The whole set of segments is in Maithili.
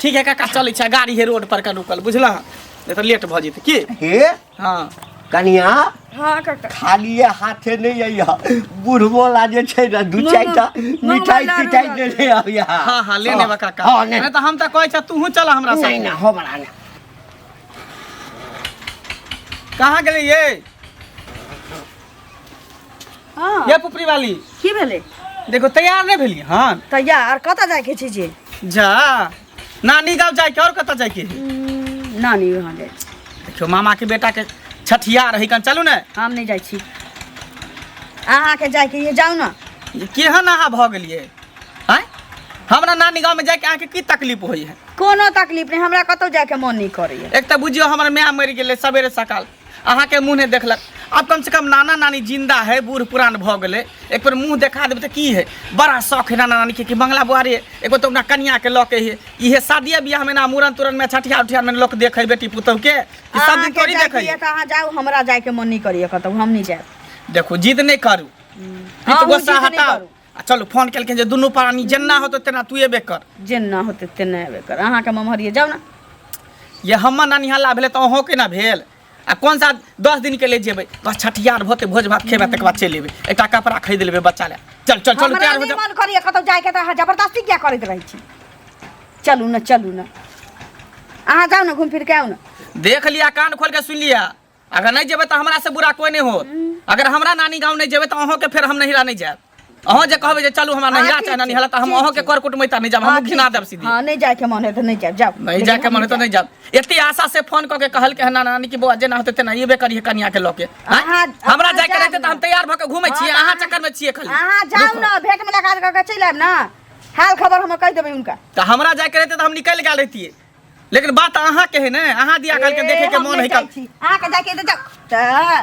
ठीक है काका, चलै छै, गाड़ी है रोड पर का रुकल, बुझला? नहीं तऽ लेट भऽ जेतै की। हे। हाँ। कनिया। हाँ काका। खालिए हाथे नहीं अइह, बुढ़बो ला जे छै ने दू मंगवा- चारिटा मंगवा मिठाई लाडू तिठाई लाडू। देने अबिह। हाँ हाँ, ले लेबा काका। हाँ, नहीं। नहीं तऽ हम तऽ कहै छ तूहू चल हमरा नहीं संगे। ना हमरा ना। कहाँ गेलै ये? हाँ। ये पुपरी वाली। की भेलै? देखो, तैयार नहीं भेलियै हन? तैयार कतऽ जाइके छै जे? जा, नानी गाँव जाइके, और कतऽ जाइके है? नानी वहाँ जाइ छी। देखियौ, मामा के बेटा के छठियार है कन, चलू ने। हम नहि जाइ छी, अहाँके जाइके ये जाउ ने। ये केहन अहाँ भऽ गेलियै आँय? हमरा नानी गाँव में जाइके अहाँके की तकलीफ होइ है? कोनो तकलीफ नहि, हमरा कतहु जाइके मन नहि करैए। एक तऽ बुझियौ हमर माय मरि गेलै सवेरे सकाल, अहाँके मुँह नहि देखलक। आब कमसँ कम नाना नानी जिन्दा है, बूढ़ पुरान भऽ गेलै, एक बेर मुँह देखा देबै तऽ की है। बड़ा शौक है नाना नानीके कि बंगला बुआरी एक बेर तऽ अपना कनियाके लऽ के है। इहे शादिये बियाहमे ना, मूड़न तूड़नमे, छठिया उठियामे लोक देखै बेटी पुतहुके कि सब दिन अहाँके थोड़ी जाइके देखै। ये तऽ अहाँ जाउ, हमरा जाइके मन नहि करैए कतहु, हम नहि जायब। देखू, जिद नहि करू। ई तऽ अहूँ गुस्सा जिद नहि हटाउ करू। आ चलू। फोन केलखिन जे दुनू प्राणी जेना होतौ तेना तू एबे कर। जेना होतै तेना एबे कर, अहाँके ममहरिए, जाउ ने। ये हमर ननिहाला भेलै तऽ अहूँके ने भेल। आ कोन सा 10 दिन के ले जेबै, बस छठियार होतै, भोज भात खेबै, तकर बाद चलि एबै। एकटा कपड़ा खरीद लेबै बच्चा लए। चल चल चल, हमरा तैयार हो नहि जाओ। मन करैए कतहु जाइके तऽ अहाँ जबरदस्ती किया करैत रहै छी? चलू ने, चलू ने, अहाँ जाउ ने, घुमि फिर के आउ ने। देख लिया, कान खोल के सुन लिया, अगर नहीं जेबै तऽ हमरा से बुरा कोई नहीं होत। अगर हमरा नानी गाँव नहीं जेबै तऽ अहूँ के फेर हम नहिरा नहीं जायब। अहूँ जे कहबै जे चलू हमरा हाँ, नहिरा ठीक चाहे छै, ननिहाला, तऽ हम ठीक अहूँ के छै। कर कुटमैता नहीं जायब। हाँ, हम घिना ठीक देब छै। सीधे। हाँ, नहीं जाइके मन है तऽ नहीं जायब, जाउ। नहीं लेकिन जाके हम मन है तऽ नहीं जायब। एते आशा से फोन कऽ के कहलकै हन नाना नानी कि बौआ जेना होतै तेना एबे करिहे कनिया के लऽ के। आँय? हमरा अहाँ जायके जायब रहितै तऽ हम ने। तैयार भऽ के घूमै हाँ, छियै, तऽ अहाँ चक्कर मे छियै खाली। अहाँ जाउ रुकू। ने, भेंट मुलाकात कऽ के चलि आयब ने, हाल खबर हम कहि देबै हुनका। तऽ हमरा जायके रहितै तऽ हम निकलि गेल रहितियै, लेकिन बात अहाँ के है ने, अहाँ दिया कहलकै ए, देखे के हम मन नहि है जाइ कल। छी, अहाँके जाइके तऽ जाउ तऽ।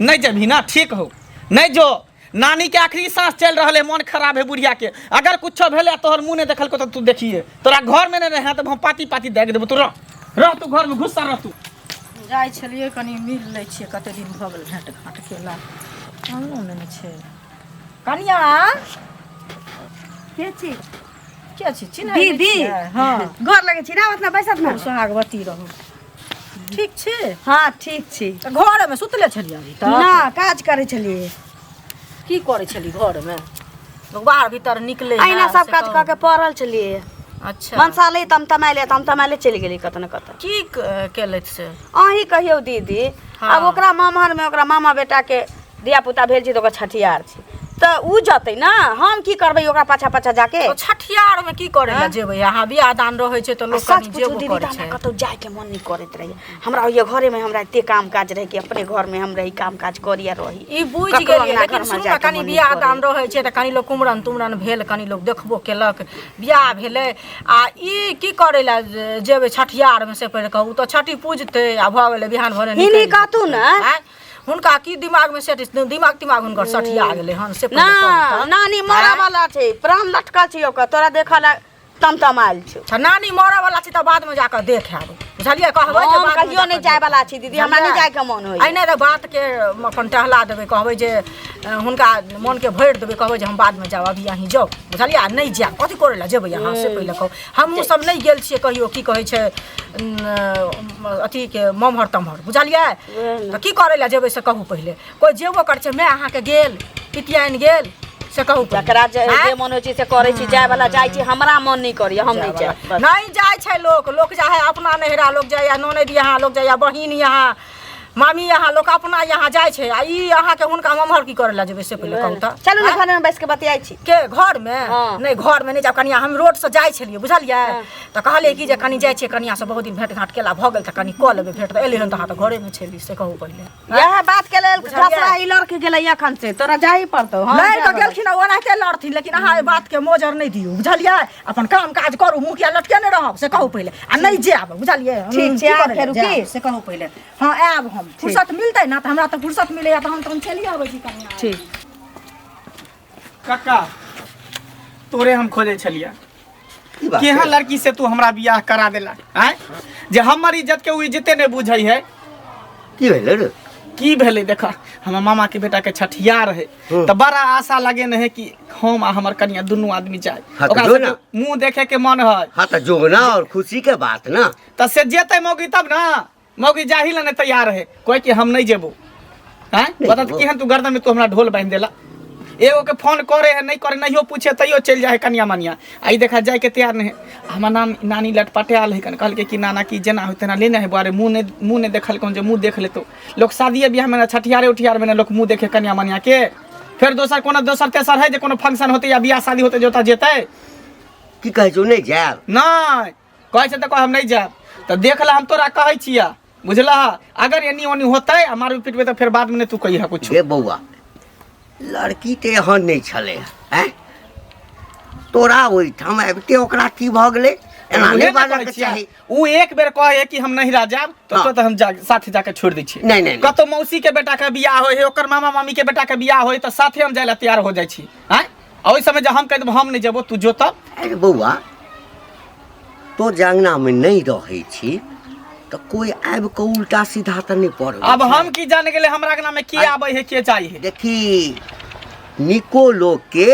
नहीं जेबही ना? ठीक हो, नहीं जो। नानी के आखिरी सांस चल रहल है, मन खराब है बुढ़िया के। अगर कुछो भेले तोहर मुंह नहीं देखल तो तू देखिए, तोरा घर में नहीं रहे तो हम पाती पाती देख देबो। तू रह रह, तू घर में घुसा रह तू। जाइ छलियै कनि मिल लै छियै, कते दिन भऽ गेल भेँट घाँट केला। अङ्गनो नहि ने छै। कनिया। के छी? के छी? चिन्है नहि दीदी। छियै? हँ। गोर लगै छी ना, अपना बैसत ना। खूब सोहागवती रहू। ठीक छी? हाँ, ठीक छी। तऽ घरमे सुतले छलियै अभी तक? ना, काज करै छलियै। की करै छली घरमे? लोक बाहर भीतर निकले अहिना सब काज कऽ के पड़ल छलियै। मनसा ले तमतमाइले तमतमाइले चलि गेली कतऽ ने कतऽ। की केलथि से? अहीं कहियौ दीदी। आब ओकरा मामहरमे ओकरा मामा बेटाके धिया पुता भेल छै तऽ ओकर छठियार छै, तऽ उ जतै ने, हम की करबै ओकरा पाछा पाछा जाके? तऽ छठियारमे की करै लए जेबै अहाँ? बियाह दान रहै छै तऽ आ लोक सच कनि पूछू जेबो दीदी, करै तऽ हमरा छै। कतहु जायके मन नहि करैत रहैए। हमरा होइए घरेमे हमरा एते काम काज रहै कि अपने घरमे हम रही, काम काज करी आ रही। ई बुझि ककरो गेलियै, अङ्गना लेकिन घरमे सुनू ने, जायके कनि मन नहि बियाह दान करैए। रहै छै तऽ कनि लोक कुमरन तुमरन भेल, कनि लोक देखबो केलक, बियाह भेलै। आ ई की करै लए जेबै छठियारमे से पहिले कहू तऽ? छठि पूजतै आ भऽ गेलै, बिहान भोरे हिनी निकलि कहतू जेतै। ने। आँय? हुनका की दिमागमे सेट दिमाग तिमाग हुनकर सठिया गेलै हन से ना पहिले कहू तऽ? नानी मरऽ आँय? वाला छै, प्राण लटकल छै ओकर, तोरा देखऽ ला तमतमायल छौ। अच्छा, नानी मरऽ वाला छै तऽ बादमे जाकऽ देख आयब, बुझलियै? कहबै जे हम बादमे कहियो जाकऽ नहि जाय वाला छी दीदी, हमरा नहि बुझलियै? जायके मन होइए। एहिना तऽ बातके अपन टहला देबै, कहबै जे हुनका मोनके भरि देबै, कहबै जे हम बादमे जायब, अभी अहीं जाउ, बुझलियै? आ नहि जायब, कथी करै लए जेबै अहाँ से पहिले कहू। हमहूँ सब नहि गेल छियै कहियो, की कहै छै, अथीके ममहर तमहर, बुझलियै? तऽ की करै लए जेबै से कहू पहिले। कोइ जेबो करै छै? माय अहाँके गेल, पितियाइन गेल, से कहू पहिले। जकरा जे आँय? जे मन होइ छै से करै छी। जाय वाला जाइ छी, हमरा मन नहि करैए, हम नहि जायब बस। नहि जाइ छै लोक। लोक जाइ है अपना नैहरा, लोक जाइए ननैद यहाँ, लोक जाइए बहिन यहाँ, मामी यहाँ, लोक अपना यहाँ जाइ छै। आ ई अहाँके हुनका ममहर की करै लए जेबै से पहिले कहू तऽ? चलू ने, आँय? घरमे बैस के बतियाइ छी। के घरमे? हाँ। नहि, घरमे नहि जायब कनिया। हम रोडसँ जाइ छलियै, बुझलियै? तऽ कहलियै कि जे कनि जाइ छियै कनियासँ, बहुत दिन भेँट घाँट केला भऽ गेल, तऽ कनि कऽ लेबै भेँट। तऽ एलियै हन तऽ अहाँ तऽ घरेमे छली, से कहू पहिले। इएह बात के लेल बुझलियै? घसरा ई लड़के गेलै एखन से तोरा जाही पड़तौ। हम लड़ि कऽ जाय गेलखिन आ ओनाहिते लड़थिन, लेकिन अहाँ एहि बातके मोजर नहि दियौ, बुझलियै? अपन काम काज करू, मुँह किया लटकेने रहब से कहू पहिले। आ नहि जायब, बुझलियै? ठीक छै, की आब करै लए फेरू जायब, की? से कहू पहिले। हँ, आयब हम, फुर्सत मिलतै ने तऽ। हमरा तऽ फुर्सत मिलैया तऽ हम तहन चलि अबै छी कनिया। ठीक। काका, तोरे हम खोजै छलियै। की बात केहन छै? लड़की से तू हमरा बियाह करा देला आँय, जे हमर इज्जत के ओ इज्जते नहि बुझै है। की भेलै रे? की भेलै, देख, हमर मामा के बेटा के छठिया रहे तऽ बड़ा आशा लगेने है कि हम आ हमर कनिया दुनू आदमी जाए। हाँ, तऽ ओकरा जो ना। सबके मुंह देखे के मन है। हाँ तऽ जो ना, और खुशी के बात ना। तऽ से जेतै मौगी तब ना, मौगी जाही ला नहीं तैयार है, कोई कि हम नहीं जेबो। हैं नहीं बता जेबो। केहन तू गर्दन में तू हमरा ढोल बांधि देला। एगो के फोन करे है नहीं करे, नहियो पूछे तैयो चलि जाए है कनिया मनिया। आ ई देखा जाए के तैयार नहीं है। हमर नानी लटपटायल है कन, कहलकै कि नाना की जेना होय तेना लेने है बुआरे, मुँह नहीं देखल कहूँ जे मुँह देख लेतो। लोग शादिये बियाह में ना, छठियारे उठियार में ना लोग मुँह देखे कनिया मनिया के। फेर दोसर कोनो दोसर तेसर है जे कोनो फंक्शन होते या बियाह शादी होते जोता जेतै। की कहै छौ, नहि जायब? नहीं कहै छै तऽ कह हम नहीं जायब। तऽ देख ला, हम तोरा कहै छिया बुझलह, अगर एनी ओनी होतै आ मारबी पिटबै तऽ फेर बादमे नहि तू कहिह कुछ। गे बौआ, लड़की तऽ एहन नहि छलै आँय, तोरा ओहिठाम आबिते ओकरा की भऽ गेलै? एना उहे नहि ने बाजऽ कहै के छियै। चाही। उ एक बेर कहै कि हम नहिरा जायब तऽ हाँ। तुरंत हम साथे जाके छोड़ि दै छियै। नहि, नहि, नहि। कतौ मौसी के बेटा के बियाह होइ है, ओकर मामा मामी के बेटा के बियाह होइ, तऽ साथे हम जाइ लए तैयार हो जाइ छी। आँय, आ ओहि समय जे हम कहि देब हम नहि जेबो, तू जो तब। अरे बौआ, तो जे अङ्गनामे नहि रहै छी तऽ कोइ आबि कऽ उल्टा सीधा तऽ नहि पढ़बै अब छै। हम की जान गेलै हमरा अंगना में के आबै है के जाइ है। देखी, निको लोकके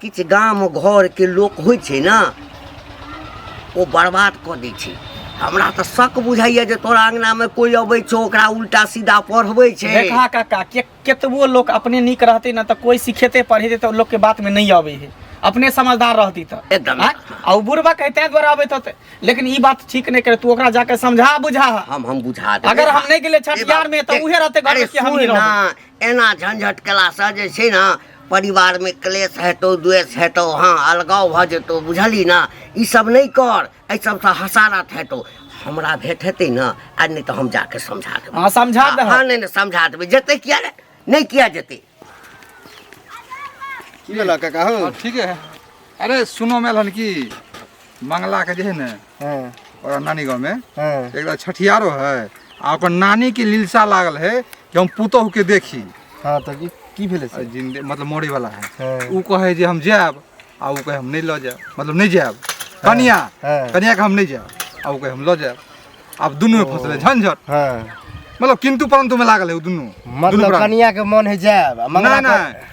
किछु गाम घरके लोक होइ छै ने, ओ बर्बाद कऽ दै छै। हमरा तऽ शक बुझाइए जे तोरा अङ्गनामे कोइ अबै छौ, ओकरा उल्टा सीधा पढ़बै छै। देखा काका, के केतबो लोक अपने नीक रहतै ने तऽ कोइ सिखेतै पढ़ेतै तऽ लोकके बातमे नहि अबै है, अपने समझदार रहती तऽ एकदम। आँय? आ ओ बुढ़बा के ताहि दुआरे अबैत होतै, लेकिन ई बात ठीक नहि करे, तू ओकरा जाके समझा बुझा। हम बुझा देबै। अगर हम नहि गेलियै छठियार में तऽ उहे रहतै घर में कि हम सुन ही रहबै। ना, एना झंझट केलासँ जे छै ने परिवार में क्लेश हेतौ, द्वेष हेतौ, हाँ अलगाव भऽ जेतौ, बुझली ना? ई सब नहि कर, एहि सबसँ हसारत हेतौ। हमरा भेंट हेतै ने, आ नहि तऽ हम जाके समझा देबै। हाँ, समझा दहक। हाँ, नहि नहि, समझा देबै। जेतै किया ने, नहि किया जेतै। की भेला काका हौ? हाँ, ठीक है। अरे सुनो में हन कि मंगला के जे है ने, हाँ। और नानी गाँव में हाँ। एक छठियारो है, आ ओकर नानी के लीलसा लागल है कि हम पुतोहु के देखी। हाँ, तऽ की भेलै से? जिंदे मतलब मरे वाला है। हाँ। उ कहे जे हम जायब, आ उ कहे हम नहीं लऽ जायब, मतलब नहीं जायब। कनिया, हाँ। कनिया के हम नहीं जायब, आ उ कहे हम लऽ जायब। आब दुनू में फंसले झंझट। हाँ। मतलब किंतु परंतु में लागल है उ दुनू। दुनू मतलब प्राणी। कनिया के मन है जायब, आ मंगला नहीं, नहीं।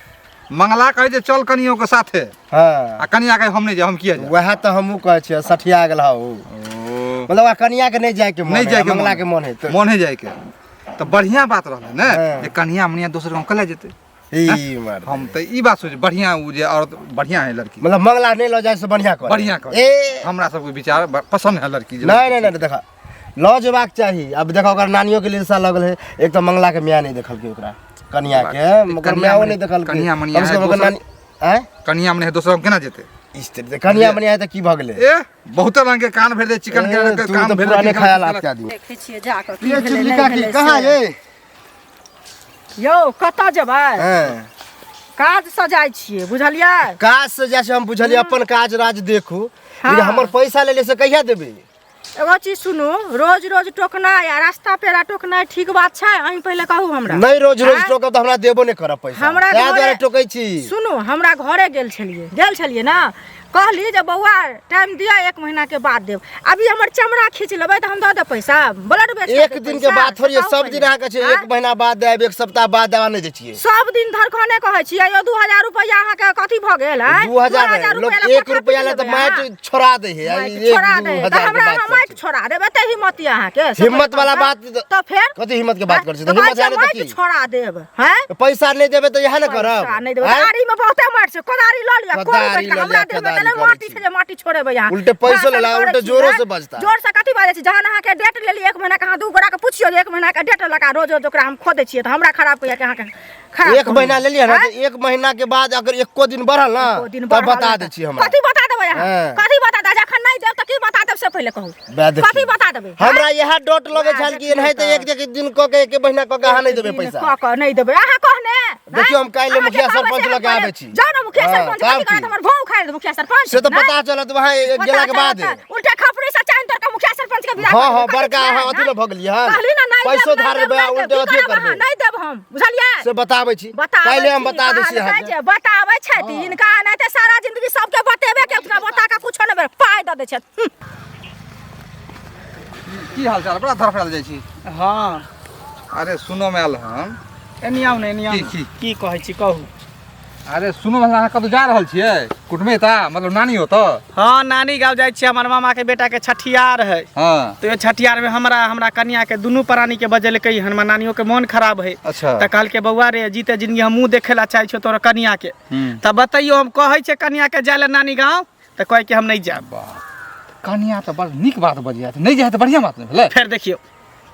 मंगला कहे जे चल कनियो के साथे। हाँ। आ कनिया कहे हम नहीं जायब, हम किया जायब? वएह तऽ हमहूँ कहै छियै, सठिया गेल हौ। ओ। मतलब आ कनिया के नहीं जाय के मन नहीं है, जाय के मंगला मन। के मन है तऽ। मन है जाय के। तऽ बढ़िया बात रहलै ने, हाँ। जे कनिया मनिया दोसर गाँव कले जेतै। ई मर्द। हम तऽ ई बात सोच, बढ़िया उ जे औरत बढ़िया है लड़की। मतलब मंगला नहीं लऽ जाय से बढ़िया करे। बढ़िया करे। ए। हमरा सबके विचार पसंद है लड़की जे नहीं, नहीं, नहीं, देखा लऽ जेबाक चाही। अब देखा ओकर नानियो के लिलसा लगल है, एक तऽ मंगला के माय नहीं देखलकै ओकरा, कनिया के, बात। ओकर कनिया मायो मनिया नहीं देखलकै। कनिया मनिया कम से कम है, ओकर दोसर नानी, आँय? कनिया मनिया है, दोसर गाँव केना जेतै? इस तरह से कनिया मनिया है तऽ की भऽ गेलै? ए, बहुते रंग के कान भरि दै, चिकन के ए, रंग के तू कान तऽ भरि दै, पुराने चिकन ख्याल के आते आदमी। देखै छियै जा कऽ की ये भेलै, चुगली नहि काकी, भेलै कहाँ से। ये? यौ, कतऽ जेबै? हाँ। काज से जाइ छियै, बुझलियै? काज से जाइ छियै, हम बुझलियै, अपन काज राज देखू। हाँ। लेकिन हमर पैसा लेलियै से कहिया देबै? एगो चीज सुनू, रोज रोज टोकनाइ आ रास्ता पेड़ा टोकनाइ ठीक बात छै? अहीं पहिले कहू हमरा। नहि, रोज रोज आँय? टोकब तऽ हमरा देबो नहि करब पैसा। हमरा तैं घरे दुआरे टोकै छी। सुनू, हमरा घरे गेल छलियै, गेल छलियै ने, कहली जे बौआ टाइम दिअ, 1 महीना के बाद देब। अभी हमर चमड़ा खींच लेबै तऽ हम दऽ देब पैसा, ब्लड बेच कऽ एक देब दिन के पैसा। बात थोड़ी है, बताउ सब दिन पहिले। अहाँके छै, आँय? 1 महीना बाद देब, 1 सप्ताह बाद देब, नहि दै छियै। सब दिन धरखने कहै छियै, यौ 2000 रुपैआ अहाँके कथी भऽ गेल, आँय? 2000 2000 लोक रुपैआ लए 1 कोठा रुपैआ लए पीट तऽ लेबै अहाँ। माटि छोड़ा दै है, आ माटि एक छोड़ा दू दै है, हजार तऽ के हमरा बात अहाँ करै माटि छी। छोड़ा देब, एते हिम्मत यऽ अहाँके? से हिम्मत वाला बताउ बात तऽ। तऽ फेर? कथी हिम्मत के बात करै छी? तऽ हिम्मत कहै छियै है नहि तऽ माटि की? छोड़ा देब, हैं? पैसा नहि देबै तऽ इएह ने करब। पैसा नहि देबै। आँय? दाढ़ी में बहुते माटि छै, कोदारी लऽ लिअ, कोड़ू कोदारी बैठ कऽ लऽ हमरा लिअ, देह में तऽ कोदारी नहि करै माटि छी। छै जे माटि छोड़ेबै अहाँ। उल्टे पैसो भाषण लेला, करै उल्टे छी, जोरो हैं? से बजता। जोर से कथी बाजै छी? जहन अहाँके डेट लेली 1 महीना के, अहाँ 2 गोरा के पुछियौ जे 1 महीना के डेट लगा रोज रोज ओकरा हम खोदै छियै तऽ हमरा खराब कहैया कि अहाँके खराब 1 महीना कहैया। लेलियै ने, आँय? तऽ 1 महीना के बाद अगर एको दिन बढ़ल ने, एको दिन तब बढ़ल बता ने दै तऽ छी हमरा। कथी बता देबै अहाँ? हाँ। कथी बता देबै? जखन नहि देब तऽ की बता देब से पहिले कहू। बे देखियौ। कथी बता देबै? हमरा इएह डोट लगै वएह छल कि देखियौ एनाहिते तऽ। एक एक दिन कऽ के, एक महीना कऽ के अहाँ नहि देबै एक दिन पैसा। कऽ कऽ नहि देबै। अहाँ कहने? देखियौ, हम काल्हि अहाँ मुखिया जे कहबै सरपंच से लग हम आबै छी। जाउ ने मुखिया हाँ, सरपंच, तब कथी करत की? हमर भाव खाइ देत मुखिया सरपंच? से तऽ नहि? पता चलत वहाँ पता गेलाके चलत बाद। तऽ उल्टे खपड़ी से चानि तोड़ के मुखिया सरपंच के विदा हाँ, कर हाँ, देबै। बड़का कथी अहाँ छियै, अथी लऽ भऽ गेलियै हन। कहली ने नहि देब, पैसो नहि धार देब, लेबै आ नहि देब। उल्टे की अथियो करब अहाँ? करबै। नहि देब हम, बुझलियै? से बताबै छी। बताबै काल्हि हम छी, बता दै छी कहलकै अहाँके। जे बताबै छथि, हिनका एनाहिते सारा जिंदगी सबके बतेबे के उतना बता के कुछो नहि भेल, पाइ दऽ दै छथि। की हाल चाल? बड़ा धड़फड़ायल जाइ छी। हाँ। अरे सुनो में आयल हम। एनी आउ ने, एनी आउ की, ने। की? की कहै छी कहू? अरे सुनो भला अहाँ कतौ जा रहल छियै कुटुमेता मतलब नानी होतऽ? हाँ, नानी गाँव जाइ छियै। हमर मामा के बेटा के छठियार है। हाँ। तो ये छठियार में हमरा हमरा कनिया के दुनू प्राणी के बजेलकै हन। हमर नानियो के मोन खराब है। अच्छा। तऽ कहलकै बौआ रे, जीते जिंदगी हम मुँह देखे ला चाहै छियौ तोरा कनिया के। हम्म। तऽ बतैयो, हम कहै छियै कनिया के जाय ला नानी गाँव तऽ कहै कि हम नहि जायब। वाह, कनिया तऽ बड़ नीक बात बजिया, नहि जाइ तऽ बढ़िआँ बात नहि भेलै? फेर देखियौ,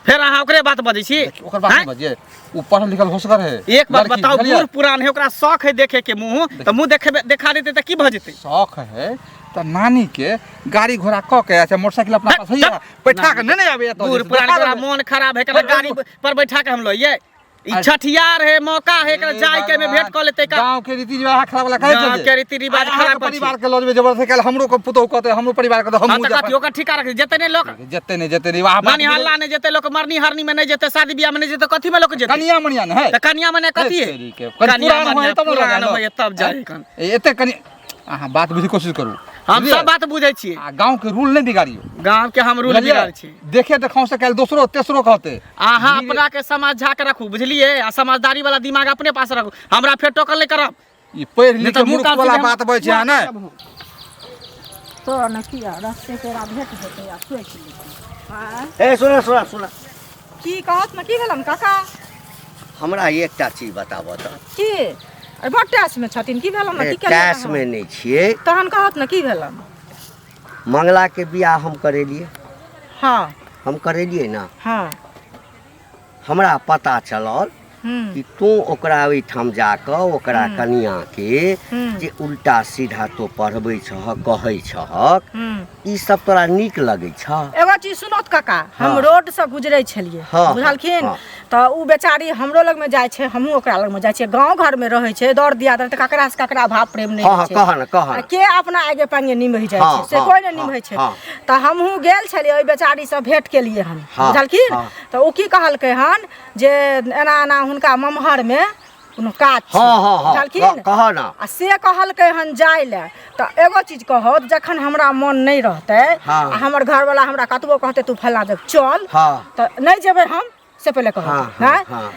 फेर अहाँ ओकरे बात बजै छी। ओकर बात आँय? नहि बजियै, ओ पढ़ल लिखल होशगर है। एक बात लड़की, बताओ, बुझलियै? बूढ़ पुरान है, ओकरा शौक है देखे के मुँह, तऽ मुँह देखेबे देखा देतै तऽ की भऽ जेतै? शौक है तऽ नानी के गाड़ी घोड़ा कऽ के, अच्छा मोटरसाइकिल अपना पास है, बैठा के नहि आबैया तऽ बूढ़ पुरान के ओकरा मोन खराब है, एकरा गाड़ी पर बैठा के हम लइयै? ई छठियार है, मौका है एकरा जाय के में भेंट कऽ लेतै का। गांव के रीति रिवाज खराब वाला कहै गाँव के रीति रिवाज खराब अछि। परिवार के लऽ जेबै जबरदस्ती, काल्हि हमरो के पुतोहु कहतै, हमरो परिवार के तऽ हाँ हमहूँ तऽ कथी ओकर ठीका रख जेतै? नहि लोक जेतै, नहि जेतै, नहि वाह नानी हल्ला नहि जेतै लोक, मरनी हरनी में नहि जेतै, शादी बियाह में नहि जेतै, कथी में लोक जेतै? कनिया मनिया ने है। तऽ कनिया मने कथी है? तेरी के। कनि कनिया पुरान मनिया होय तब ने पुरान लगा होय तब जाय कन। एते कनि अहाँ बात बुझे कोशिश करू। हम बुझलियै? सब बात बुझै छियै। आ गांव के रूल नहि बिगाड़ियौ। गाँव के हम रूल बुझलियै? बिगाड़ छी? देखे देखाव से काल्हि दोसरो तेसरो कहते। अहाँ अपना के समझा के रखू, बुझलियै? आ समझदारी वाला दिमाग अपने पास रखू, हमरा फेर टोकल नहि करब। ई पढ़ि नहि लिख तऽ के मुँह मूर्ख कान वाला सीधे बात बजै छै अहाँ ने। तोरा ने किया रस्ते पेरा भेट जेतै आ सोचि लेतै। ए, सुन सुन सुन। की कहत ने, की भेलन काका? हमरा एकटा चीज बताबऽ तऽ। की? अरे बड़ टैस में छथिन, की भेलन ने, की केलियै? टैस में नहि छियै। तहन कहत ने, की भेलन? मंगला के बियाह हम करेलियै। हाँ। हम करेलियै ना? हाँ। हमरा पता चलल कि तू ओकरा ओहिठाम जाकऽ ओकरा कनियाके जे उल्टा सीधा तो पढ़बै छहक, कहै छहक, ई सब तोरा नीक लगै छह? एगो चीज सुनत काका, हम हाँ। रोड से गुजरे छलियै। हाँ, बुझलखिन? हाँ। तऽ उ बेचारी हमरो लगमे जाइ छै, हमहूँ ओकरा लगमे जाइ छियै। गाँव घरमे रहै छै, दर दियाद तऽ ककरा से ककरा भाव प्रेम नहि हाँ होइ हाँ छै। कह ने, कह आ ने। के अपना आगे पांगे निमहि जाइ हाँ, छै से हाँ, कोइ नहि हाँ, निमहै छै। हाँ। तऽ हमहूँ गेल छलियै, ओहि बेचारीसँ भेँट केलियै हन। हाँ, बुझलखिन? हाँ। तऽ ओ की कहलकै हन जे एना एना हुनका ममहरमे कोनो काज छै। हाँ हाँ हाँ बुझलखिन? कह ने। आ से कहलकै हन जाय लए। तऽ एगो चीज कहत, जखन हमरा मन नहि रहतै हाँ। आ हमर घरवला हमरा कतबो कहतै तू फल्लाँ जगह चल, हाँ। तऽ नहि जेबै हम, से पहिले कहत। हाँ, हाँ, आँय? हाँ।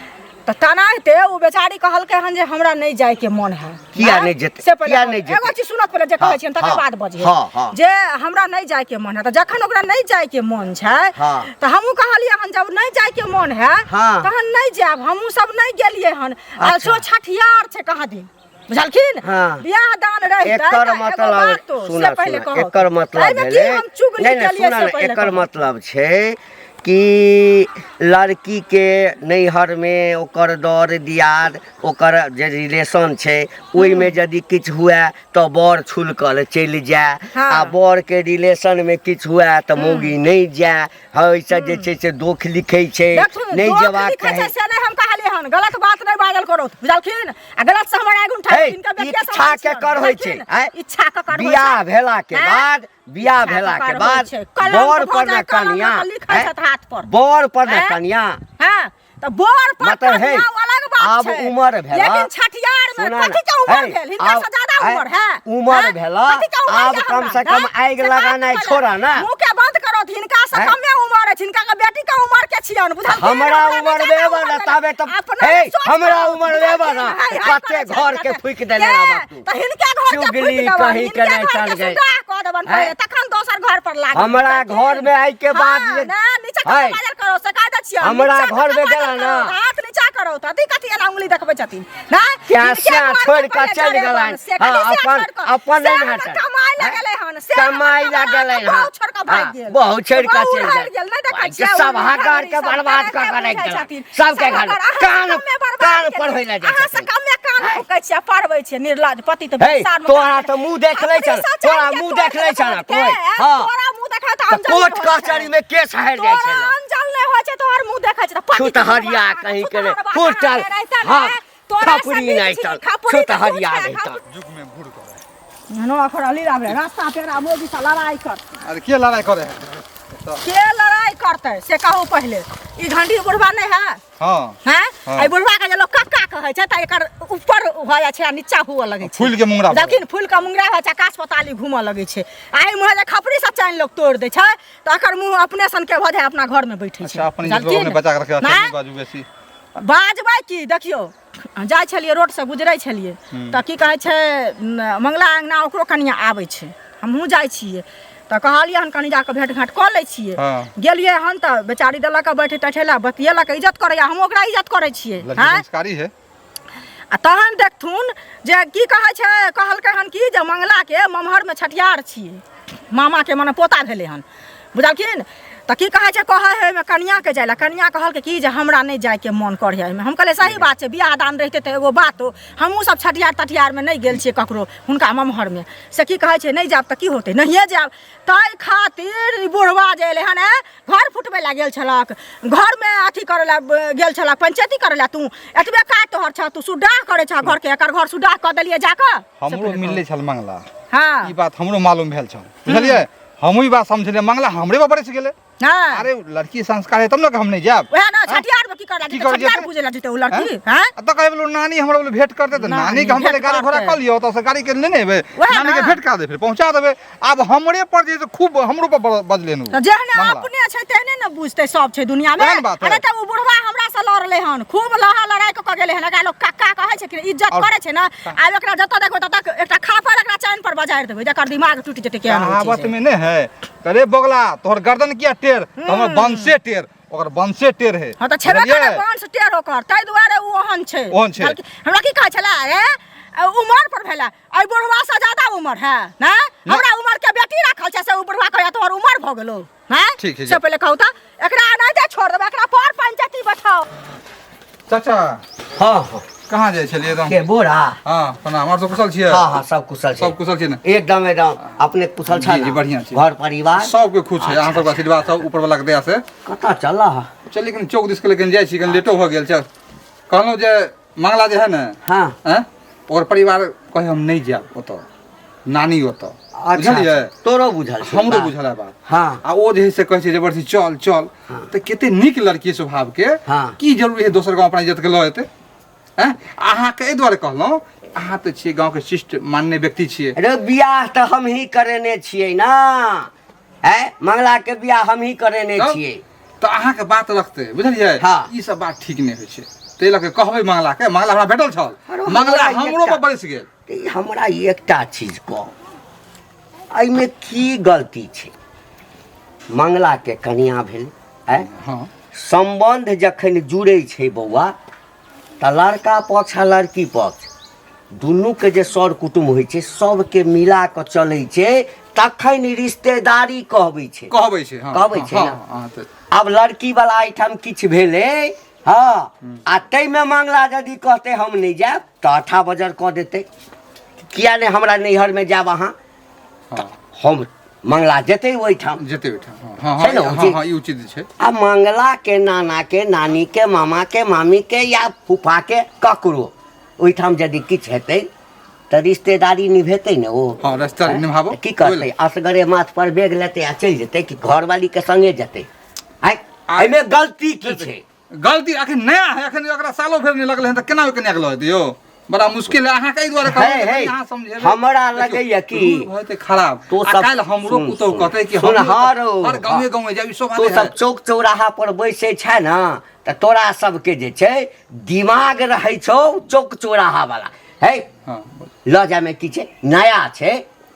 तऽ तेनाहिते ओ बेचारी कहलकै हन जे हमरा नहि जायके मन है। किया आँय? नहि जेतै? से पहिले किया कहू। नहि जेतै? एगो चीज सुनत पहिले जे हाँ, कहै छियनि तकर हाँ, बाद बजियै। हाँ, हाँ। जे हमरा नहि जायके मन है, तऽ जखन ओकरा नहि जायके मन छै हाँ। तऽ हमहूँ कहलियै हन जब नहि जायके मन है हाँ। तहन नहि जायब। हमहूँ सब नहि गेलियै हन। आ अच्छा। सो छठियार छै कहाँ दिन, बुझलखिन? हाँ। बियाह दान रहितै एकर तऽ एगो मतलब बात तो, सुन से पहिले सुन कहू। एकर मतलब एहिमे की भेलै हम चुगली नहि नहि केलियै सुन से ने, पहिले एकर कहू। मतलब छै कि लड़कीके नैहरमे ओकर दर दियाद, ओकर जे रिलेशन छै, ओहिमे यदि किछु हुए तऽ बर छुलकल चलि जाय। हाँ। आ बरके रिलेशनमे किछु हुए तऽ मौगी नहि जाय। ओहिसँ जे छै से दोख लिखै छै। देखथुन, नहि दोख जेबाक लिखै छै चाही। से नहि हम कहलियै हन। गलत बात नहि बाजल करू, बुझलखिन? आ गलत से हमर आगू उठा हे, हिनकर बेटिया इच्छा सम्हारै के छियनि, कर होइ छै, बुझलखिन? आँय? इच्छा के कर होइ बियाह छै। भेला के आँय? बाद, बियाह इच्छा भेला के के कर होइ बाद छै। कलंक बर भऽ पर जाय, ने कलंक कनिया के लिखै आँय? छथि हाथ पर। बर पर ने आँय? कनिया। हाँ, तऽ बर पर मतलब हे, कनिया ओ अलग बात आब छै। उमर भेला। लेकिन छठियार में सुना ने, कथी के उमर हे, भेल? हिनका आब- से ज्यादा हे, उमर है? उमर हैं? भेला, कथी के उमर आब ये कम हमरा? से कम हैं? आगि से बात लगानाइ पहिले। छोड़ा ना। मुँह के बंद करो, हिनका से हैं? कमे उमर अछि, हिनका के बेटी के उमर के छियन, बुझलखिन? हमरा नहि उमर ज्यादा लेबऽ ने भेल। ताबे तऽ अपना हे, सोच हमरा करो, उमर लेबऽ ने, बुझलखिन? हाय, हाय कते करै छथि, घर के कते। फूकि देने के? रहबा तू। तऽ हिनके घर के चुगली फूकि देबनि, कहीं के हिनके नहि घर चल के गई। सुड्डाह कऽ देबनि हैं? पहिले, तखन दोसर घर पर लागब। हमरा घर में आइ के बाद हाँ, जे- ना, नीचा है। कऽ बाजल करो, से कह दै छियनि, हमरा नीचा घर कऽ में बाजल गेला ना। करो, हाथ नीचा करो, तऽ अथी कथी एना उंगली देखबै छथिन ना? क्या हिनके स्या घर के छोड़ि कऽ पहिले चलि जरेबनि, गेलनि। से कथी हाँ, स्या अपन छोड़ि कऽ? अपन से नहि हमर हटल। कमाइ हैं? लगलै हन, से हमर कमाइ कमा लगलै कऽ हन। बहु छोड़ि कऽ भागि हाँ, गेल। बहु छोड़ि कऽ बहु चलि उड़ि गेल। गेल, नहि देखै भाइ, छियै, सब उड़ि हकार गेल, के सब बर्बाद कऽ कऽ कऽ राखि बुझै देलक। छथिन। सबके सब घर अहाँ से कान कमे बर्बाद कान केलियै। पढ़बै लए जाइ अहाँ से छथिन। कमे कान फूकै छियै, पढ़बै छियै, निर्लज पति तऽ हे, संसारमे तोरा कहाँ तऽ मुँह देख लै छह, अपने तोरा सोचै मुँह के देख लै छह ने तोड़ कोइ? के, हाँ। तोरा मुँह देखा तऽ तऽ अनजल कोर्ट नहि होइ छै। कचहरी में केस हारि जाइ तोरा छलै। अनजल नहि होइ छै, तोहर मुँह देखै छै तऽ पति छुतहरिया कहीं के रे, फुटल, हाँ, खपरी नहि तल, छुतहरिया रहितल। युग में घूर करे। नो अखर अली राबे रास्ता पेरा मोगी सा लड़ाई कर। अरे के लड़ाई करे है? के लड़ाई करतै से कहू पहिले। ई घंटी बुढ़वा नहि है? हाँ। हैं? हाँ। एहि बुढ़वा के जे लोग कक्का कहै छै तऽ एकर ऊपर भऽ जाइ छै आ नीचा हुअ लगै छै। फूल के मुंगरा भऽ देखिन, फूल के मुंगरा होइ छै, आकाश पताली घूमऽ लगै छै। आ एहि मुँहे जे खपरी से चानि लोग तोड़ि दै छै तऽ एकर मुँह अपने सन के भऽ जाइ, अपना घर में बैठे छै। अच्छा, अपने जे लोग बुझलखिन? अपने बचा के रखे, अच्छा नहि? नहीं बाजू बेसी। बाजबै की, देखियौ जाइ छलियै रोडसँ गुजरै छलियै तऽ की कहै छै मंगला अङ्गना ओकरो कनिया आबै छै, हमहूँ जाइ छियै तऽ कहलियै हन कनि जाकऽ भेँट घाँट कऽ लै छियै। गेलियै हन तऽ बेचारी देलक बैठे तैठे लए, बतियेलक, इज्जत करैया, हम ओकरा इज्जत करै छियै। लड़की आँय संस्कारी है। आ तहन देखथुन जे की कहै छै, कहलकै हन कि जे मंगलाके ममहरमे छठियार छियै, मामाके मने पोता भेलै हन, बुझलखिन? तऽ की कहै छै, कहै है ओहिमे कनियाँके जाइ लए। कनियाँ कहलकै कि जे हमरा नहि जाइके मोन करै है एहिमे। हम कहलियै सही बात छै, बियाह दान रहितै तऽ एगो बातो, हमहूँ सब छठियार तठियारमे नहि गेल छियै ककरो हुनका ममहरमे, से की कहै छै नहि जायब तऽ की होतै, नहिए जायब। ताहि खातिर ई बुढ़वा जे एलै हन, घर फुटबै लए गेल छलक, घरमे अथी करै लए गेल छलक, पंचायती करै लए। तू एतबे काज तोहर छह, तू सुड्डाह करै छह घरके, एकर घर सुड्डाह कऽ देलियै जाकऽ। हमरो मिललै छल मंगला। हँ ई बात हमरो मालूम भेल छल, बुझलियै? हमहूँ ई बात समझलियै, मंगला हमरे पर बरसि गेलै। हँ अरे लड़की संस्कार है तब ने हम नहीं जायब। वएह ना, छठियार में की करला की जेतै? करऽ छठियार जेतै? पूजे ला जेतै ओ लड़की? हैं? आ तऽ कहै बोलो नानी हमरा बोलो भेंट करते तऽ नानी के हम भेंट पहिले गाड़ी घोड़ा करतै। कऽ लियौ, ओतऽ से गाड़ी के लेने एबै, वएह नानी के ना। भेंट करा देबै, फेर पहुँचा देबै। आब हमरे पर जे है से खूब हमरो पर बजलै हन ओ। तऽ जेहने मंगला। अपने छै तेहने ने बुझतै सब छै दुनिया में। वएह ने बात है। अरे तऽ ओ बुढ़वा हमरा से लड़लै हन, खूब लहा लड़ाई कऽ के गेलै हन। एकरा लोक कक्का कहै छै कि इज्जत और- करै छै ने। आब एकरा जतऽ देखबै ततऽ एकटा खापड़ एकरा चानि पर बजारि देबै, जकर दिमाग टूटि जेतै। केहन होइ छै कहावत से। में नहीं है, अरे बगला तोहर गर्दन किया टेढ़, तऽ हमर वंशे टेढ़, ओकर वंशे टेढ़ है। हाँ तऽ छेबे बुझलियै? करे वंश टेढ़ ओकर, ताहि दुआरे ओ ओहन छै। ओहन छै। बल्कि हमरा की कहै छलै, अरे उमर पर भेलै, एहि बुढ़वा से ज्यादा उमर है ने, हमरा उमर के बेटी राखल छै, से ओ बुढ़वा कहैया तोहर उमर भऽ गेलो। हैं? ठीक है, से पहिले कहू तऽ एकरा एनाहिते छोड़ देबै, एकरा पर पंचायती बैठाओ। चाचा। हँ हँ। कहाँ जाइ छलियै एकदम? के बोरा? हँ, प्रणाम। आओर सब कुशल छियै? हँ हँ, सब कुशल छै। सब कुशल छियै ने? एकदम एकदम। अपने कुशल छै जी, जी, ने? बढ़िआँ छै। घर परिवार सबके खुश छै, अहाँ सबके आशीर्वाद सब ऊपर वाला के दया से। कतऽ चल? चलिए कनि चौक दिस के लेकिन जाइ छी, कनि लेटो भऽ गेल छै। कहलहुँ जे मंगला जे है ने, हँ, आँय, ओकर परिवार कहै हम नहि जायब ओतऽ, नानी ओतऽ। अच्छा। बुझलियै? अच्छा, तोरो बुझल छै हमरो बात? बुझल है बात। हँ। आ ओ जे है से कहै छै जबरदस्ती चल चल। तऽ कते नीक लड़की स्वभाव के। हँ। की जरूरी है दोसर गाँव अपना इज्जत के लऽ एतै? आँय, अहाँके एहि दुआरे कहलहुँ, अहाँ तऽ छियै गाँवके शिष्ट मान्य व्यक्ति छियै। अरे बियाह तऽ हमही करेने छियै ना, है मंगला के बियाह हमही करेने तब? छियै। तऽ अहाँके बात रखतै, बुझलियै? हँ। ई सब बात ठीक नहि होइ छै, ताहि लऽ कऽ कहबै मंगला के। मंगला हमरा भेटल छल। अरे मंगला हमरा हमरो पर एकटा- बरसि गेल। तऽ ई हमरा एकटा चीज कह, एहिमे की गलती छै? मंगलाके कनिया भेलै, आँय? हँ। सम्बन्ध जखन जुड़ै छै बौआ, तऽ लड़का पक्ष आ लड़की पक्ष दुनूके जे सर कुटुम्ब होइ छै, सबके मिला कऽ चलै छै, तखन रिश्तेदारी कहबै छै। कहबै छै, हँ। कहबै छै हँ, ने? हँ, तऽ आब लड़की वाला एहिठाम किछु भेलै, हँ, आ ताहिमे मंगला यदि कहतै हम नहि जायब, तऽ अठा बजर कऽ देतै, किया नहि हमरा नैहरमे जायब अहाँ? हँ। हम मंगला जेतै ओहिठाम। जेतै ओहिठाम, हँ हँ। छै ने हँ उचित? हँ, ई उचित छै। आ मंगला के नाना के, नानी के, मामा के, मामी के या फूफा के ककरो ओहिठाम यदि किछु हेतै तऽ रिश्तेदारी निभेतै ने ओ? हँ, रिश्तेदारी निभाबो। की करतै, असगरे माथ पर बेग लेतै आ चलि जेतै कि घरवाली के संगे जेतै? आँय, एहिमे गलती की छै? गलती अखन नया है, अखन ओकरा सालो भरि नहि लगलै हन, तऽ केना ओहि कनियाके लऽ जेतै यौ? बड़ा मुश्किल है। अहाँके एहि दुआरे कहलहुँ हे, जे हे, कनि अहाँ समझेबै। हमरा देखियौ, लगैया कि रूल भऽ जेतै खराब। तो आ सब काल्हि हमरो सुन, पुतहु सुन, कहतै कि सुन, हमरो हरो, हर गाँवे गाँवे जायब, ई शोभा तो नहि सब है। चौक चौराहा पर बैसै छै ने, तऽ तोरा सबके जे छै दिमाग रहै छौ चौक चौराहा वाला है। हँ। लऽ जायमे की छै? नया छै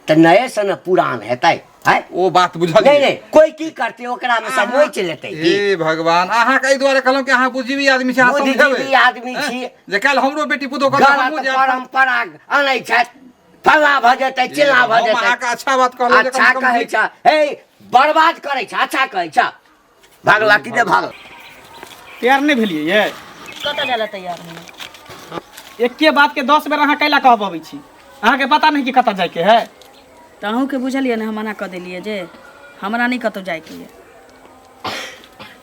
तऽ नये से ने पुरान हेतै है। ओ बात बुझल। नहीं नहीं, कोई की करते, ओकरा में सब नोच लेते की। हे भगवान, अहाँ के एहि दुआरे कहलहुँ कि अहाँ बुद्धिजीवी आदमी छी, अहाँ बुद्धिजीवी समझेबै। आदमी हैं? छी। जे काल्हि हमरो बेटी पुतोह कहतै हमहूँ गलत जायब। परंपरा अनै छथि, फल्ला भऽ जेतै, चिल्ला भऽ हम जेतै। अहाँके अच्छा बात कहलहुँ जे कम अच्छा से कम कहै नीक- छ, हे बर्बाद करै छ, अच्छा कहै छ। भागला कि नहि भागल? तैयार नहि भेलियै ये? कतऽ जाइ लए तैयार होइए? एके बात के 10 बेर अहाँ कैला कहबबै छी? अहाँके पता नहि कि कतऽ जाइके है? तऽ अहूँके बुझलियै ने, हम मना कऽ देलियै जे हमरा नहि कतहु जाइके यऽ।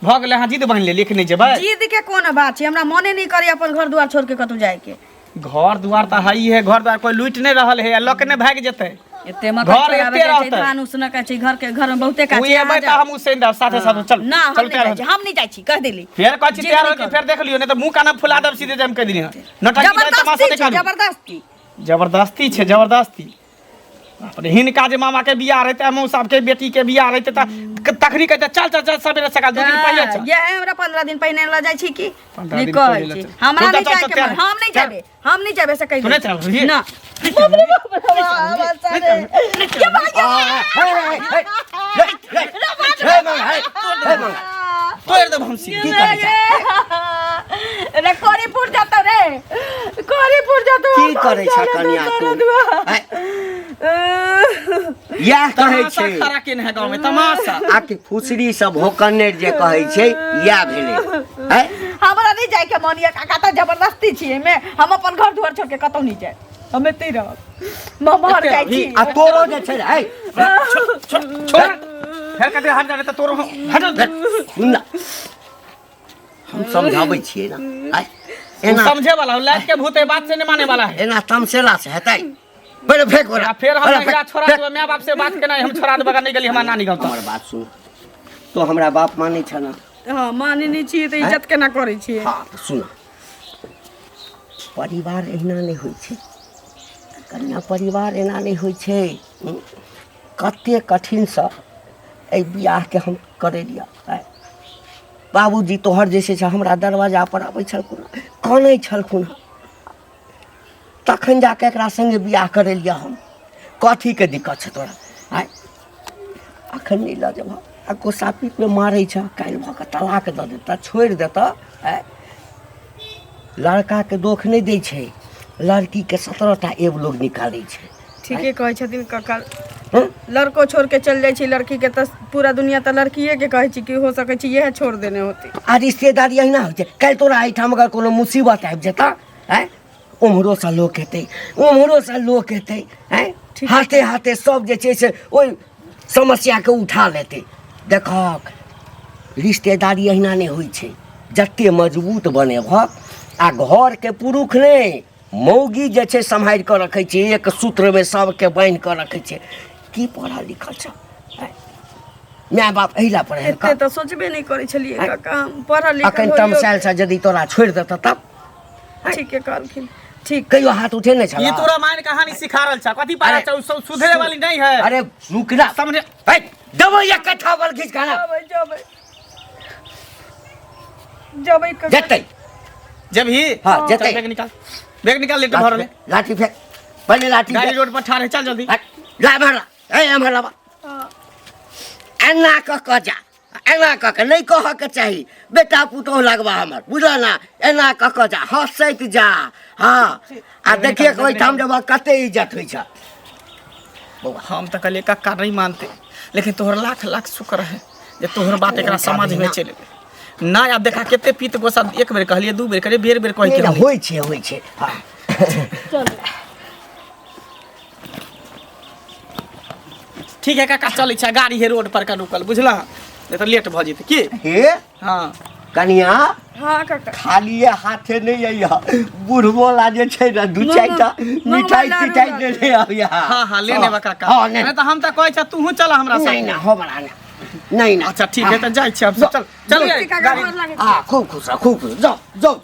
भऽ गेलै, अहाँ जिद बान्हि लेलियै कि नहि जेबै? जिद के कोन बात छै, हमरा मने नहि करैए अपन घर दुआर छोड़ि के कतहु जाइके। घर दुआर तऽ है है, घर दुआर कोई लूटि नहि रहल है, लऽ के नहि भागि जेतै। एते मकई घर चोराबे एते जाइ छै, रहतै। धान उसनऽ के छै, घर के घर में बहुते काज ओ छै, एबै अहाँ तऽ जाउ। हम उसैन देब साथे साथे। चल ना, हम चल नहि तैयार जाइ हो। छी, हम नहि जाइ छी, कहि देली। फेर कहै छी जिद तैयार नहि हो कि करू। फेर देख लियौ, नहि तऽ मुँह काना फुला देब सीधे, जाम कहि दिली हँ। नौटंकी नहि, तमाशा जबरदस्ती नहि छै करू। जबरदस्ती। जबरदस्ती छै, जबरदस्ती। बाप रे, हिनका जे मामा के बियाह रहते, मौसा के बेटी के बियाह रहते त तखनी कहते चल चल चल सवेरे सकाल, 2 दिन पहिले चल। ये हमरा 15 दिन पहिने ल जाइ छी की 15 नहीं दिन कहै पहिले छी चल। हमरा चल, नहीं चल, जाए चल, के चल, मन, हम नहीं चल। जाबे, हम नहीं जाबे से कहि तू नहीं चलबही? ना। तोड़ देब हम सीधा। की करै छै? रे कोरीपुर जातो रे, कोरीपुर जातो। की करै छ कनिया तू? हैं? इएह कहै तमाशा छै खड़ा केने है गाँव में तमाशा। आ कि फुसरी सब भोकने जे कहै छै इएह भेलै। हैं? हमरा नहीं जाए के मन ये काका, तऽ जबरदस्ती छियै मे, हम अपन घर दुआर छोड़ के कतौ नहीं जाए, हम एतै रहब, ममहर एतै जाइ रहबही? छी। आ तोरो जे छै ने, है छोड़ छोड़, फेर कते हट जाबे तऽ तोरो हम हट जा। सुन ना, हम समझाबै छियै ना, आय, तू एना समझे वाला हो, लाइट के भूत है, बात से नहीं माने वाला है। एना तमसेला से हेतै? पहिले फेंक ओकरा। आ फेर हम पहिले एकरा फेंक, छोड़ा फेंक। देबै, माय बाप से बात केनाइ हम छोड़ा देबै, अगर नहि गेली हमरा नानी गाँव तऽ। हमर बात सुन, तो हमरा बाप मानै छ ना? हँ, माने नहि छियै तऽ इज्जत केना करै छियै? हँ तऽ सुन, परिवार एहिना नहि होइ छै कन्या, परिवार एना नहि होइ छै। कते कठिनसँ एहि बियाहके हम करेलियै। आँय, बाबूजी तोहर जे छै से हमरा दरवाजा पर अबै छलखुन, कानै छलखुन हँ, तखन जाके एकरा सङ्गे बियाह करेलियै हम। कथीके दिक्कत छै तोरा? आँय, अखन नहि लऽ जेबह आ गोस्सा पीटमे मारै छह, काल्हि भऽ कऽ तलाक दऽ देतऽ, छोड़ि देतऽ। आँय, लड़काके दोख नहि दै छै, लड़कीके 17टा एब लोग निकालै छै। ठीके कहै छथिन काका। हँ? लड़को छोड़ के चल जाइ छै लड़की के तऽ पूरा दुनिया तऽ लड़किए के कहै छै कि हो सकै छै इएह छोड़ देने होती। आ रिश्तेदारी अहिना होइ छै। काल्हि तोरा एहिठाम अगर कोनो मुसीबत आबि जेतऽ, आँय, ओम्हरोसँ लोक हेतै, ओम्हरोसँ लोक हेतै, आँय, हाथे हाथे सब जे छै से ओहि समस्याके उठा लेतै। देखहक, रिश्तेदारी अहिना नहि होइ छै। जते मजबूत बनेबहक, आ घरके पुरुष नहि, मौगी जे छै सम्हारि कऽ रखै छै, एक सूत्रमे सबके बान्हि कऽ रखै छै। की पढ़ल लिखल छ? आँय, माय बाप एहि लए पढ़ेलकऽ? एते तऽ सोचबे नहि करै छलियै काका, हम पढ़ल लिखल अखन होइयो। तमसायल छ, यदि तोरा छोड़ि देतऽ तब? ठीके कहलखिन, ठीक। कहियो हाथ उठे नहि छल? ई तू रामायण कहानी सिखा रहल छ, कथी पढ़ा अरे, छ? उ सब सुधरे वाली नहीं है। अरे रुक ना, समझे? है, देबै एक कट्ठा बल खींच खाना। जबै जबै जबै काका। जेतै। जब ही हाँ, चल, जेतै। बैग निकाल, बैग निकाल, लेट भरल है। लाठी फेंक पहिले, लाठी गाड़ी फेंक। रोड पर ठाढ़ है, चल जल्दी। हट, ला एम्हर ला, ए एम्हर लाबा। एना कऽ कऽ जा, एना कऽ कऽ नहि कहऽके चाही, बेटा पुतोहु लगबा हमर, बुझल ना? एना कऽ कऽ जा, हँसैत जा। हँ, आ देखिए ओहिठाम जब कते इज्जत होइ छै बौआ। हम तऽ कहलियै कक्का नहीं मानते, लेकिन तोहर लाख लाख शुक्र है जे तोहर बात एकरा समझ में चलि एलै। ना आब देखा कते पीत गोसा, एक बेर कहलियै, दू बेर कहलियै, बेर बेर कहै के नहि, रहलै। होइ छै, होइ छै। हँ, ठीक है काका, चलै छै, गाड़ी है रोड पर का रुकल, बुझलह? नहीं तऽ लेट भऽ जेतै की। हे हँ कनिया। हँ काका। खालिए हाथे नहि अइह, बुढ़बो ला जे छै ने दू चारिटा मिठाई लाडू तिठाई लाडू। देने अबिह। हाँ हाँ, ले लेबा काका। हँ, ने नहीं तऽ हम तऽ कहै छ तूहू चल हमरा नहीं संगे। ना, हमरा ना, नहीं ना। अच्छा ठीक है, तऽ जाइ छी हम सब, चल चल काका गाड़ी गोर लागै छी। हाँ, खूब खुश रह, खूब खुश, जाओ जाओ।